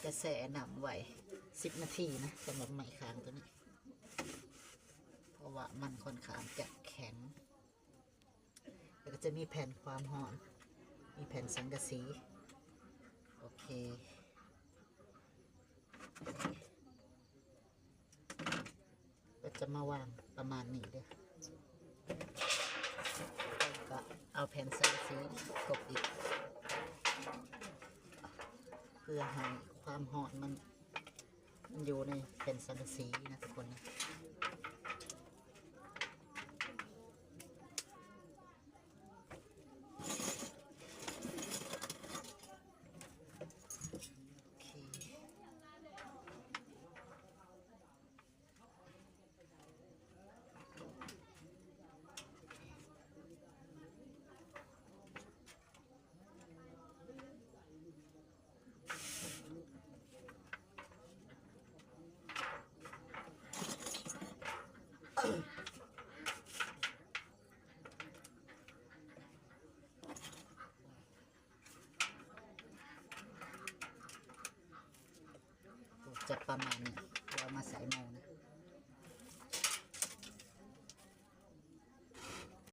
ຈະແຊ່ນ້ຳໄວ້ສິບນາທີນະ ສຳລັບໄມ້ຄ້າງຕົວນີ້ ເພາະວ່າມັນຂ້ອນຂ້າງຈະແຂງ. ແລ້ວກໍຈະມີແຜ່ນຄວາມຮ້ອນ ມີແຜ່ນສັງກະສີ. ໂອເຄ ກໍຈະມາວາງປະມານນີ້ເດີ້ ແລ້ວກໍເອົາແຜ່ນສັງກະສີກົບອີກ ເພື່ອໃຫ້ຄວາມຮ້ອນມັນ ມັນຢູ່ໃນແຜ່ນສັງກະສີນະທຸກຄົນນະ. ໂອເຄ ຈະປະມານນີ້